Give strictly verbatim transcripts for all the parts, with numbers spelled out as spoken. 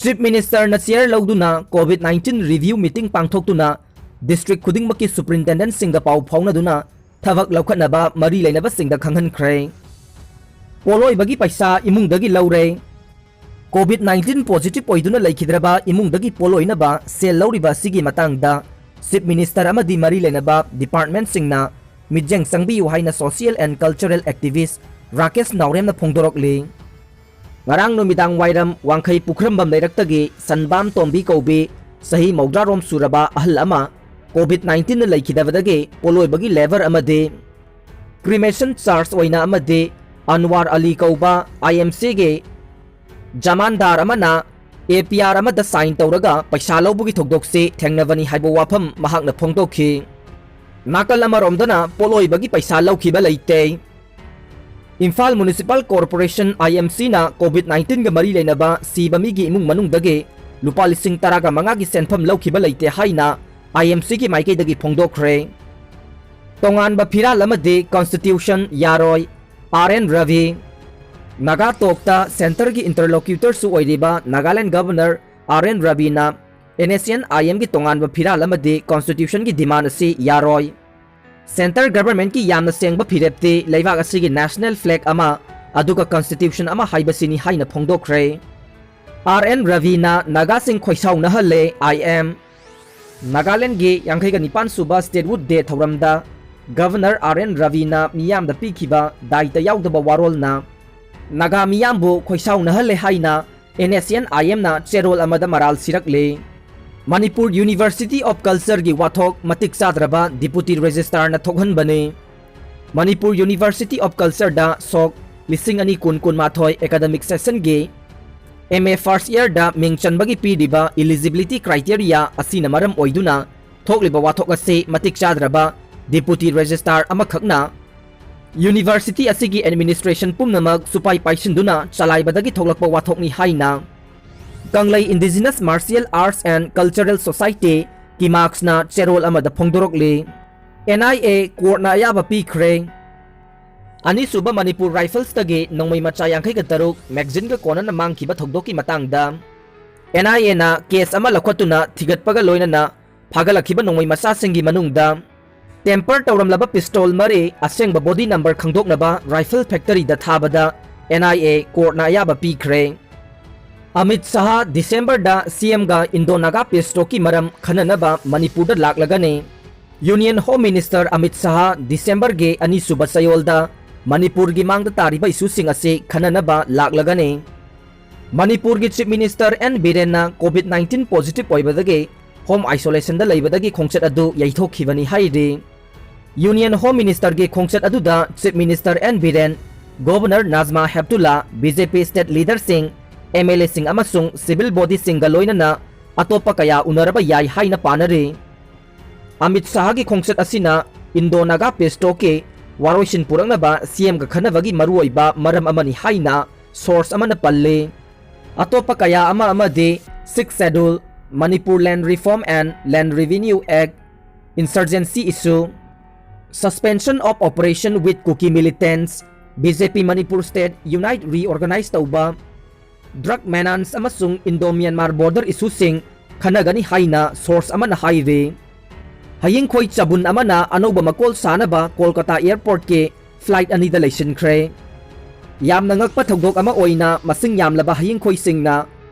Chief Ministerꯅ chair ꯂꯧꯗꯨꯅ COVID nineteen review meeting ꯄꯥꯡꯊꯣꯛꯇꯨꯅ district ꯈꯨꯗꯤꯡꯃꯛꯀꯤ superintendentꯁꯤꯡꯒ ꯄꯥꯎ ꯐꯥꯎꯅꯗꯨꯅ ꯊꯕꯛ ꯂꯧꯈꯠꯅꯕ ꯃꯔꯤ ꯂꯩꯅꯕꯁꯤꯡꯗ ꯈꯪꯍꯟꯈ꯭ꯔꯦ꯫ ꯄꯣꯠꯂꯣꯏꯕꯒꯤ ꯄꯩꯁꯥ ꯏꯃꯨꯡꯗꯒꯤ ꯂꯧꯔꯦ꯫ COVID nineteen positive ꯑꯣꯏꯗꯨꯅ ꯂꯩꯈꯤꯗ꯭ꯔꯕ ꯏꯃꯨꯡꯗꯒꯤ ꯄꯣꯠꯂꯣꯏꯅꯕ ꯁꯦꯜ ꯂꯧꯔꯤꯕ ꯑꯁꯤꯒꯤ ꯃꯇꯥꯡꯗ Chief Minister ꯑꯃꯗꯤ ꯃꯔꯤ ꯂꯩꯅꯕ departmentꯁꯤꯡꯅ ꯃꯤꯠꯌꯦꯡ ꯆꯪꯕꯤꯌꯨ ꯍꯥꯏꯅ social and cultural activist Rakesh ꯅꯥꯎꯔꯦꯝꯅ ꯐꯣꯡꯗꯣꯔꯛꯂꯤ꯫ ꯉꯔꯥꯡ ꯅꯨꯃꯤꯗꯥꯡ ꯋꯥꯏꯔꯝ ꯋꯥꯡꯈꯩ ꯄꯨꯈ꯭ꯔꯝꯕꯝ ꯂꯩꯔꯛꯇꯒꯤ ꯁꯟꯕꯥꯝ ꯇꯣꯝꯕꯤ ꯀꯧꯕꯤ ꯆꯍꯤ ꯃꯧꯗ꯭ꯔꯥꯔꯣꯝ ꯁꯨꯔꯕ ꯑꯍꯜ ꯑꯃ COVID nineteenꯅ ꯂꯩꯈꯤꯗꯕꯗꯒꯤ ꯄꯣꯠꯂꯣꯏꯕꯒꯤ labour ꯑꯃꯗꯤ cremation charge ꯑꯣꯏꯅ ꯑꯃꯗꯤ ꯑꯟꯋꯥꯔ ꯑꯂꯤ ꯀꯧꯕ IMCꯒꯤ ꯖꯃꯥꯟꯗꯥꯔ ꯑꯃꯅ APR ꯑꯃꯗ sign ꯇꯧꯔꯒ ꯄꯩꯁꯥ ꯂꯧꯕꯒꯤ ꯊꯧꯗꯣꯛꯁꯤ ꯊꯦꯡꯅꯕꯅꯤ ꯍꯥꯏꯕ ꯋꯥꯐꯝ ꯃꯍꯥꯛꯅ ꯐꯣꯡꯗꯣꯛꯈꯤ꯫ ꯅꯥꯀꯜ ꯑꯃꯔꯣꯝꯗꯅ ꯄꯣꯠꯂꯣꯏꯕꯒꯤ ꯄꯩꯁꯥ ꯂꯧꯈꯤꯕ ꯂꯩꯇꯦ꯫ ꯏꯝꯐꯥꯜ Municipal Corporation, IMCꯅ COVID nineteenꯒ ꯃꯔꯤ ꯂꯩꯅꯕ ꯁꯤꯕ ꯃꯤꯒꯤ ꯏꯃꯨꯡ ꯃꯅꯨꯡꯗꯒꯤ ꯂꯨꯄꯥ ꯂꯤꯁꯤꯡ ꯇꯔꯥꯒ ꯃꯉꯥꯒꯤ ꯁꯦꯟꯐꯝ ꯂꯧꯈꯤꯕ ꯂꯩꯇꯦ ꯍꯥꯏꯅ IMCꯒꯤ ꯃꯥꯏꯀꯩꯗꯒꯤ ꯐꯣꯡꯗꯣꯛꯈ꯭ꯔꯦ꯫ ꯇꯣꯉꯥꯟꯕ ꯐꯤꯔꯥꯜ ꯑꯃꯗꯤ constitution ꯌꯥꯔꯣꯏ꯫ R N Ravi꯫ ꯅꯥꯒꯥ talkꯇ centreꯒꯤ interlocutorꯁꯨ ꯑꯣꯏꯔꯤꯕ Nagaland Governor R N Raviꯅ NSCN-IMꯒꯤ ꯇꯣꯉꯥꯟꯕ ꯐꯤꯔꯥꯜ ꯑꯃꯗꯤ constitutionꯒꯤ demand ꯑꯁꯤ ꯌꯥꯔꯣꯏ꯫ Centre governmentꯀꯤ ꯌꯥꯝꯅ ꯁꯦꯡꯕ ꯐꯤꯔꯦꯞꯇꯤ ꯂꯩꯕꯥꯛ ꯑꯁꯤꯒꯤ national flag ꯑꯃ ꯑꯗꯨꯒ constitution ꯑꯃ ꯍꯥꯏꯕꯁꯤꯅꯤ ꯍꯥꯏꯅ ꯐꯣꯡꯗꯣꯛꯈ꯭ꯔꯦ꯫ R N Raviꯅ ꯅꯥꯒꯥꯁꯤꯡ ꯈꯣꯏꯁꯥꯎꯅꯍꯜꯂꯦ, I M꯫ ꯅꯥꯒꯥꯂꯦꯟꯒꯤ ꯌꯥꯡꯈꯩꯒ ꯅꯤꯄꯥꯟ ꯁꯨꯕ Statehood Day ꯊꯧꯔꯝꯗ Governor R N Raviꯅ ꯃꯤꯌꯥꯝꯗ ꯄꯤꯈꯤꯕ ꯗꯥꯏꯇ ꯌꯥꯎꯗꯕ ꯋꯥꯔꯣꯜꯅ ꯅꯥꯒꯥ ꯃꯤꯌꯥꯝꯕꯨ ꯈꯣꯏꯁꯥꯎꯅꯍꯜꯂꯦ ꯍꯥꯏꯅ NSCN-IMꯅ ꯆꯦꯔꯣꯜ ꯑꯃꯗ ꯃꯔꯥꯜ ꯁꯤꯔꯛꯂꯤ꯫ ꯃꯅꯤꯄꯨꯔ University of Cultureꯒꯤ ꯋꯥꯊꯣꯛ ꯃꯇꯤꯛ ꯆꯥꯗ꯭ꯔꯕ Deputy Registrarꯅ ꯊꯣꯛꯍꯟꯕꯅꯤ꯫ ꯃꯅꯤꯄꯨꯔ University of Cultureꯗ ꯁꯣꯛ ꯂꯤꯁꯤꯡ ꯑꯅꯤ ꯀꯨꯟ ꯀꯨꯟꯃꯥꯊꯣꯏ academic sessionꯒꯤ MA first yearꯗ ꯃꯤꯡ ꯆꯟꯕꯒꯤ ꯄꯤꯔꯤꯕ eligibility criteria ꯑꯁꯤꯅ ꯃꯔꯝ ꯑꯣꯏꯗꯨꯅ ꯊꯣꯛꯂꯤꯕ ꯋꯥꯊꯣꯛ ꯑꯁꯤ ꯃꯇꯤꯛ ꯆꯥꯗ꯭ꯔꯕ Deputy Registrar ꯑꯃꯈꯛꯅ University ꯑꯁꯤꯒꯤ administration ꯄꯨꯝꯅꯃꯛ ꯁꯨꯄꯥꯏ ꯄꯥꯏꯁꯤꯟꯗꯨꯅ ꯆꯂꯥꯏꯕꯗꯒꯤ ꯊꯣꯛꯂꯛꯄ ꯋꯥꯊꯣꯛꯅꯤ ꯍꯥꯏꯅ ꯀꯪꯂꯩ Indigenous Martial Arts and Cultural Society, ꯀꯤꯃꯥꯛꯁꯅ ꯆꯦꯔꯣꯜ ꯑꯃꯗ ꯐꯣꯡꯗꯣꯔꯛꯂꯤ꯫ NIA courtꯅ ꯑꯌꯥꯕ ꯄꯤꯈ꯭ꯔꯦ꯫ ꯑꯅꯤꯁꯨꯕ ꯃꯅꯤꯄꯨꯔ Riflesꯇꯒꯤ ꯅꯣꯡꯃꯩ ꯃꯆꯥ ꯌꯥꯡꯈꯩꯒ ꯇꯔꯨꯛ magazineꯒ ꯀꯣꯟꯅꯅ ꯃꯥꯡꯈꯤꯕ ꯊꯧꯗꯣꯛꯀꯤ ꯃꯇꯥꯡꯗ ꯑꯦꯟ ꯑꯥꯏ ꯑꯦꯅ ꯀꯦꯁ ꯑꯃ ꯂꯧꯈꯠꯇꯨꯅ ꯊꯤꯒꯠꯄꯒ ꯂꯣꯏꯅꯅ ꯐꯥꯒꯠꯂꯛꯈꯤꯕ ꯅꯣꯡꯃꯩ ꯃꯆꯥꯁꯤꯡꯒꯤ ꯃꯅꯨꯡꯗ temper ꯇꯧꯔꯝꯂꯕ pistol ꯃꯔꯤ, ꯑꯁꯦꯡꯕ body number ꯈꯪꯗꯣꯛꯅꯕ rifle factory ꯗ ꯊꯥꯕꯗ ꯑꯦꯟ ꯑꯥꯏ ꯑꯦ court ꯅ ꯑꯌꯥꯕ ꯄꯤꯈ꯭ꯔꯦ꯫ ꯑꯃꯤꯠ ꯁꯍꯥ ꯗꯤꯁꯦꯝꯕꯔꯗ ꯁꯤ ꯑꯦꯝꯒ ꯏꯟꯗꯣ ꯅꯥꯒꯥ peace talk ꯀꯤ ꯃꯔꯝ ꯈꯟꯅꯅꯕ ꯃꯅꯤꯄꯨꯔꯗ ꯂꯥꯛꯂꯒꯅꯤ꯫ Union Home Minister ꯑꯃꯤꯠ ꯁꯍꯥ ꯗꯤꯁꯦꯝꯕꯔꯒꯤ ꯑꯅꯤꯁꯨꯕ ꯆꯌꯣꯜꯗ ꯃꯅꯤꯄꯨꯔꯒꯤ ꯃꯥꯡꯗ ꯇꯥꯔꯤꯕ issue ꯁꯤꯡ ꯑꯁꯤ ꯈꯟꯅꯅꯕ ꯂꯥꯛꯂꯒꯅꯤ꯫ ꯃꯅꯤꯄꯨꯔꯒꯤ Chief Minister ꯑꯦꯟ ꯕꯤꯔꯦꯟꯅ COVID nineteen positive ꯑꯣꯏꯕꯗꯒꯤ home isolation ꯗ ꯂꯩꯕꯗꯒꯤ ꯈꯣꯡꯆꯠ ꯑꯗꯨ ꯌꯩꯊꯣꯛꯈꯤꯕꯅꯤ ꯍꯥꯏꯔꯤ꯫ Union Home Minister ꯒꯤ ꯈꯣꯡꯆꯠ ꯑꯗꯨꯗ Chief Minister N Biren, Governor Najma Heptulla, B J P state leader ꯁꯤꯡ, ꯑꯦꯝ ꯑꯦꯜ ꯑꯦ ꯁꯤꯡ ꯑꯃꯁꯨꯡ civil body ꯁꯤꯡꯒ ꯂꯣꯏꯅꯅ ꯑꯇꯣꯞꯄ ꯀꯌꯥ ꯎꯅꯔꯕ ꯌꯥꯏ ꯍꯥꯏꯅ ꯄꯥꯅꯔꯤ꯫ ꯑꯃꯤꯠ ꯁꯍꯥꯒꯤ ꯈꯣꯡꯆꯠ ꯑꯁꯤꯅ ꯏꯟꯗꯣ ꯅꯥꯒꯥ peace talk ꯀꯤ ꯋꯥꯔꯣꯏꯁꯤꯟ ꯄꯨꯔꯛꯅꯕ ꯁꯤ ꯑꯦꯝꯒ ꯈꯟꯅꯕꯒꯤ ꯃꯔꯨꯑꯣꯏꯕ ꯃꯔꯝ ꯑꯃꯅꯤ ꯍꯥꯏꯅ source ꯑꯃꯅ ꯄꯜꯂꯤ꯫ ꯑꯇꯣꯞꯄ ꯀꯌꯥ ꯑꯃ ꯑꯃꯗꯤ Sixth Schedule, Manipur Land Reform and Land Revenue Act, insurgency issue, suspension of operation with Kuki militants, B J P Manipur state unite reorganize ꯇꯧꯕ, drug menace ꯑꯃꯁꯨꯡ Indo-Myanmar border issue ꯁꯤꯡ ꯈꯟꯅꯒꯅꯤ ꯍꯥꯏꯅ source ꯑꯃꯅ ꯍꯥꯏꯔꯤ꯫ ꯍꯌꯤꯡꯈꯣꯏ ꯆꯕꯨꯟ ꯑꯃꯅ ꯑꯅꯧꯕ ꯃꯀꯣꯜ ꯁꯥꯅꯕ ꯀꯣꯜꯀꯇꯥ airport ꯀꯤ flight ꯑꯅꯤꯗ ꯂꯩꯁꯤꯟꯈ꯭ꯔꯦ꯫ ꯌꯥꯝꯅ ꯉꯛꯄ ꯊꯧꯗꯣꯛ ꯑꯃ ꯑꯣꯏꯅ ꯃꯁꯤꯡ ꯌꯥꯝꯂꯕ ꯍꯌꯤꯡꯈꯣꯏꯁꯤꯡꯅ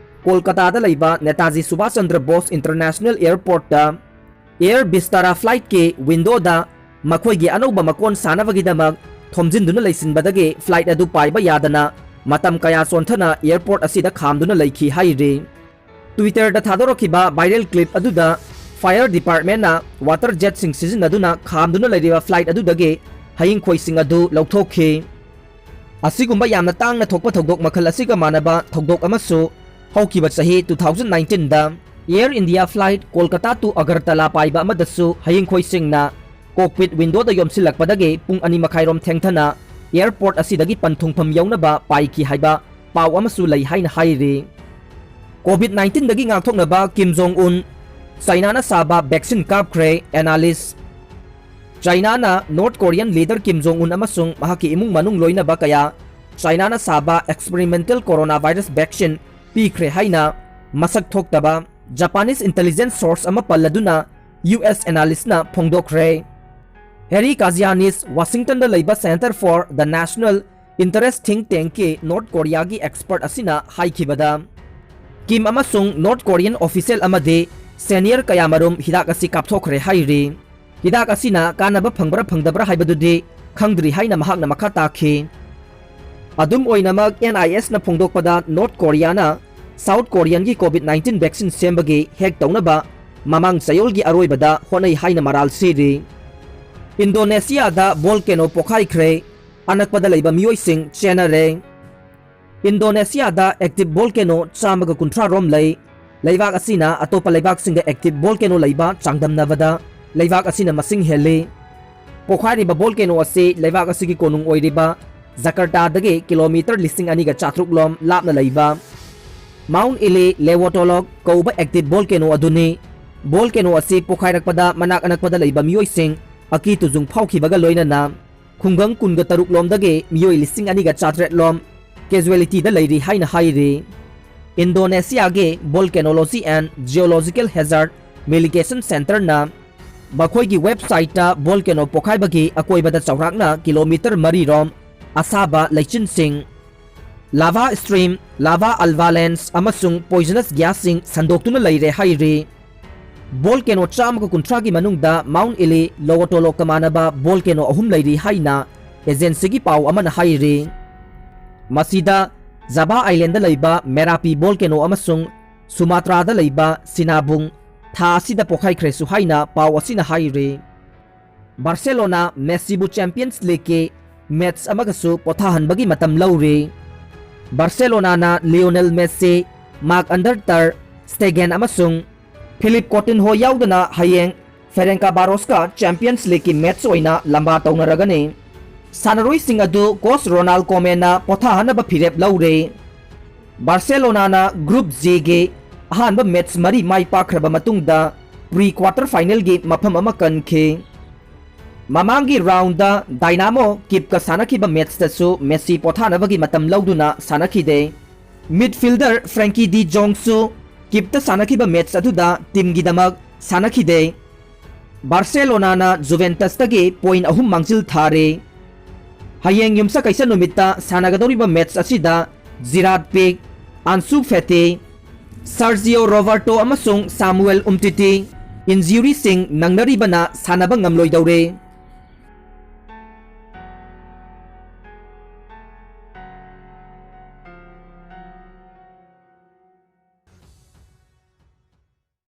ꯀꯣꯜꯀꯇꯥꯗ ꯂꯩꯕ ꯅꯦꯇꯥꯖꯤ ꯁꯨꯚꯥꯁ ꯆꯟꯗ꯭ꯔ ꯕꯣꯁ International Airport ꯇ Air Vistara flight ꯀꯤ window ꯗ ꯃꯈꯣꯏꯒꯤ ꯑꯅꯧꯕ ꯃꯀꯣꯟ ꯁꯥꯅꯕꯒꯤꯗꯃꯛ ꯊꯣꯝꯖꯤꯟꯗꯨꯅ ꯂꯩꯁꯤꯟꯕꯗꯒꯤ flight ꯑꯗꯨ ꯄꯥꯏꯕ ꯌꯥꯗꯅ ꯃꯇꯝ ꯀꯌꯥ ꯆꯣꯟꯊꯅ airport ꯑꯁꯤꯗ ꯈꯥꯝꯗꯨꯅ ꯂꯩꯈꯤ ꯍꯥꯏꯔꯤ꯫ Twitter ꯗ ꯊꯥꯗꯣꯔꯛꯈꯤꯕ viral clip ꯑꯗꯨꯗ fire department ꯅ water jet ꯁꯤꯡ ꯁꯤꯖꯤꯟꯅꯗꯨꯅ ꯈꯥꯝꯗꯨꯅ ꯂꯩꯔꯤꯕ flight ꯑꯗꯨꯗꯒꯤ ꯍꯌꯤꯡꯈꯣꯏꯁꯤꯡ ꯑꯗꯨ ꯂꯧꯊꯣꯛꯈꯤ꯫ ꯑꯁꯤꯒꯨꯝꯕ ꯌꯥꯝꯅ ꯇꯥꯡꯅ ꯊꯣꯛꯄ ꯊꯧꯗꯣꯛ ꯃꯈꯜ ꯑꯁꯤꯒ ꯃꯥꯟꯅꯕ ꯊꯧꯗꯣꯛ ꯑꯃꯁꯨ ꯍꯧꯈꯤꯕ ꯆꯍꯤ two thousand nineteen the Air India flight Kolkata to Agartala ꯄꯥꯏꯕ ꯑꯃꯗꯁꯨ ꯍꯌꯤꯡꯈꯣꯏꯁꯤꯡꯅ cockpit window ꯗ ꯌꯣꯝꯁꯤꯜꯂꯛꯄꯗꯒꯤ ꯄꯨꯡ ꯑꯅꯤ ꯃꯈꯥꯏꯔꯣꯝ ꯊꯦꯡꯊꯅ airport ꯑꯁꯤꯗꯒꯤ ꯄꯟꯊꯨꯡꯐꯝ ꯌꯧꯅꯕ ꯄꯥꯏꯈꯤ ꯍꯥꯏꯕ ꯄꯥꯎ ꯑꯃꯁꯨ ꯂꯩ ꯍꯥꯏꯅ ꯍꯥꯏꯔꯤ꯫ COVID nineteen ꯗꯒꯤ ꯉꯥꯛꯊꯣꯛꯅꯕ Kim Jong Un ꯆꯥꯏꯅꯥꯅ ꯁꯥꯕ vaccine ꯀꯥꯞꯈ꯭ꯔꯦ, analyst꯫ ꯆꯥꯏꯅꯥꯅ North Korean leader Kim Jong Un ꯑꯃꯁꯨꯡ ꯃꯍꯥꯛꯀꯤ ꯏꯃꯨꯡ ꯃꯅꯨꯡ ꯂꯣꯏꯅꯕ ꯀꯌꯥ ꯆꯥꯏꯅꯥꯅ ꯁꯥꯕ experimental coronavirus vaccine ꯄꯤꯈ꯭ꯔꯦ ꯍꯥꯏꯅ ꯃꯁꯛ ꯊꯣꯛꯇꯕ Japanese intelligence source ꯑꯃ ꯄꯜꯂꯗꯨꯅ U S analystꯅ ꯐꯣꯡꯗꯣꯛꯈ꯭ꯔꯦ꯫ Harry Kazianis Washingtonꯗ ꯂꯩꯕ Center for the National Interest think tankꯀꯤ North Koreaꯒꯤ expert ꯑꯁꯤꯅ ꯍꯥꯏꯈꯤꯕꯗ, Kim ꯑꯃꯁꯨꯡ North Korean official ꯑꯃꯗꯤ senior ꯀꯌꯥꯃꯔꯨꯝ ꯍꯤꯗꯥꯛ ꯑꯁꯤ ꯀꯥꯞꯊꯣꯛꯈ꯭ꯔꯦ ꯍꯥꯏꯔꯤ꯫ ꯍꯤꯗꯥꯛ ꯑꯁꯤꯅ ꯀꯥꯟꯅꯕ ꯐꯪꯕ꯭ꯔꯥ ꯐꯪꯗꯕ꯭ꯔꯥ ꯍꯥꯏꯕꯗꯨꯗꯤ ꯈꯪꯗ꯭ꯔꯤ ꯍꯥꯏꯅ ꯃꯍꯥꯛꯅ ꯃꯈꯥ ꯇꯥꯈꯤ꯫ ꯑꯗꯨꯝ ꯑꯣꯏꯅꯃꯛ, N I H ꯅ ꯐꯣꯡꯗꯣꯛꯄꯗ, North Koreaꯅ South Koreanꯒꯤ COVID nineteen vaccine ꯁꯦꯝꯕꯒꯤ hack ꯇꯧꯅꯕ ꯃꯃꯥꯡ ꯆꯌꯣꯜꯒꯤ ꯑꯔꯣꯏꯕꯗ ꯍꯣꯠꯅꯩ ꯍꯥꯏꯅ ꯃꯔꯥꯜ ꯁꯤꯔꯤ꯫ Indonesiaꯗ volcano ꯄꯣꯈꯥꯏꯈ꯭ꯔꯦ, ꯑꯅꯛꯄꯗ ꯂꯩꯕ ꯃꯤꯑꯣꯏꯁꯤꯡ ꯆꯦꯟꯅꯔꯦ꯫ Indonesiaꯗ active volcano ꯆꯥꯝꯃꯒ ꯀꯨꯟꯊ꯭ꯔꯥ ꯔꯣꯝ ꯂꯩ꯫ ꯂꯩꯕꯥꯛ ꯑꯁꯤꯅ ꯑꯇꯣꯞꯄ ꯂꯩꯕꯥꯛꯁꯤꯡꯒ active volcano ꯂꯩꯕ ꯆꯥꯡꯗꯝꯅꯕꯗ ꯂꯩꯕꯥꯛ ꯑꯁꯤꯅ ꯃꯁꯤꯡ ꯍꯦꯜꯂꯤ꯫ ꯄꯣꯈꯥꯏꯔꯤꯕ volcano ꯑꯁꯤ ꯂꯩꯕꯥꯛ ꯑꯁꯤꯒꯤ ꯀꯣꯅꯨꯡ ꯑꯣꯏꯔꯤꯕ Jakartaꯗꯒꯤ kilometre ꯂꯤꯁꯤꯡ ꯑꯅꯤꯒ ꯆꯥꯇ꯭ꯔꯨꯛ ꯂꯣꯝ ꯂꯥꯞꯅ ꯂꯩꯕ Mount Ile Lewotolok ꯀꯧꯕ active volcano ꯑꯗꯨꯅꯤ꯫ Volcano ꯑꯁꯤ ꯄꯣꯈꯥꯏꯔꯛꯄꯗ ꯃꯅꯥꯛ ꯑꯅꯛꯄꯗ ꯂꯩꯕ ꯃꯤꯑꯣꯏꯁꯤꯡ ꯑꯀꯤ ꯇꯨꯖꯨꯡ ꯐꯥꯎꯈꯤꯕꯒ ꯂꯣꯏꯅꯅ ꯈꯨꯡꯒꯪ ꯀꯨꯟꯒ ꯇꯔꯨꯛ ꯂꯣꯝꯗꯒꯤ ꯃꯤꯑꯣꯏ ꯂꯤꯁꯤꯡ ꯑꯅꯤꯒ ꯆꯥꯇ꯭ꯔꯦꯠ ꯂꯣꯝ casualtyꯗ ꯂꯩꯔꯤ ꯍꯥꯏꯅ ꯍꯥꯏꯔꯤ꯫ Indonesiaꯒꯤ Volcanology and Geological Hazard Mitigation Centreꯅ ꯃꯈꯣꯏꯒꯤ websiteꯇ volcano ꯄꯣꯈꯥꯏꯕꯒꯤ ꯑꯀꯣꯏꯕꯗ ꯆꯥꯎꯔꯥꯛꯅ kilometre ꯃꯔꯤ ꯔꯣꯝ ꯑꯁꯥꯕ ꯂꯩꯆꯤꯟꯁꯤꯡ, lava stream, lava avalanche ꯑꯃꯁꯨꯡ poisonous gasꯁꯤꯡ ꯁꯟꯗꯣꯛꯇꯨꯅ ꯂꯩꯔꯦ ꯍꯥꯏꯔꯤ꯫ Volcano ꯆꯥꯝꯃꯒ ꯀꯨꯟꯊ꯭ꯔꯥꯒꯤ ꯃꯅꯨꯡꯗ Mount Ile Lewotolokꯀ ꯃꯥꯟꯅꯕ volcano ꯑꯍꯨꯝ ꯂꯩꯔꯤ ꯍꯥꯏꯅ agencyꯒꯤ ꯄꯥꯎ ꯑꯃꯅ ꯍꯥꯏꯔꯤ꯫ ꯃꯁꯤꯗ Java Islandꯗ ꯂꯩꯕ Merapi volcano ꯑꯃꯁꯨꯡ Sumatraꯗ ꯂꯩꯕ Sinabung ꯊꯥ ꯑꯁꯤꯗ ꯄꯣꯈꯥꯏꯈ꯭ꯔꯦꯁꯨ ꯍꯥꯏꯅ ꯄꯥꯎ ꯑꯁꯤꯅ ꯍꯥꯏꯔꯤ꯫ Barcelona Messiꯕꯨ Champions Leagueꯀꯤ match ꯑꯃꯒꯁꯨ ꯄꯣꯊꯥꯍꯟꯕꯒꯤ ꯃꯇꯝ ꯂꯧꯔꯤ꯫ Barcelonaꯅ Lionel Messi, Marc-Andre ter Stegen ꯑꯃꯁꯨꯡ Philippe Coutinho ꯌꯥꯎꯗꯅ ꯍꯌꯦꯡ Ferencvárosꯀ Champions Leagueꯀꯤ match ꯑꯣꯏꯅ ꯂꯝꯕꯥ ꯇꯧꯅꯔꯒꯅꯤ꯫ ꯁꯥꯟꯅꯔꯣꯏꯁꯤꯡ ꯑꯗꯨ coach Ronald Koemanꯅ ꯄꯣꯊꯥꯍꯟꯅꯕ ꯐꯤꯔꯦꯞ ꯂꯧꯔꯦ꯫ Barcelonaꯅ Group Gꯒꯤ ꯑꯍꯥꯟꯕ match ꯃꯔꯤ ꯃꯥꯏ ꯄꯥꯛꯈ꯭ꯔꯕ ꯃꯇꯨꯡꯗ pre quarter finalꯒꯤ ꯃꯐꯝ ꯑꯃ ꯀꯟꯈꯤ꯫ ꯃꯃꯥꯡꯒꯤ roundꯗ Dynamo Kievꯀ ꯁꯥꯟꯅꯈꯤꯕ matchꯇꯁꯨ Messi ꯄꯣꯊꯥꯅꯕꯒꯤ ꯃꯇꯝ ꯂꯧꯗꯨꯅ ꯁꯥꯟꯅꯈꯤꯗꯦ꯫ Midfielder Frenkie de Jongꯁꯨ ꯀꯤꯞꯇ ꯁꯥꯟꯅꯈꯤꯕ ꯃꯦꯠꯆ ꯑꯗꯨꯗ ꯇꯤꯝꯒꯤꯗꯃꯛ ꯁꯥꯟꯅꯈꯤꯗꯦ꯫ ꯕꯥꯔꯁꯦꯂꯣꯅꯥꯅ ꯖꯨꯚꯦꯟꯇꯁꯇꯒꯤ ꯄꯣꯏꯟ ꯑꯍꯨꯝ ꯃꯥꯡꯖꯤꯜ ꯊꯥꯔꯦ꯫ ꯍꯌꯦꯡ ꯌꯨꯝꯁꯀꯩꯁ ꯅꯨꯃꯤꯠꯇ ꯁꯥꯟꯅꯒꯗꯧꯔꯤꯕ ꯃꯦꯠꯆ ꯑꯁꯤꯗ ꯖꯤꯔꯥꯠ ꯄꯤꯛ, ꯑꯟꯁꯨ ꯐꯦꯇꯤ, ꯁꯥꯔꯖꯤꯑꯣ ꯔꯣꯕꯥꯔꯇꯣ ꯑꯃꯁꯨꯡ ꯁꯥꯃꯨꯑꯦꯜ ꯎꯝꯇꯤꯇꯤ ꯏꯟꯖꯨꯔꯤꯁꯤꯡ ꯅꯪꯅꯔꯤꯕꯅ ꯁꯥꯟꯅꯕ ꯉꯝꯂꯣꯏꯗꯧꯔꯦ꯫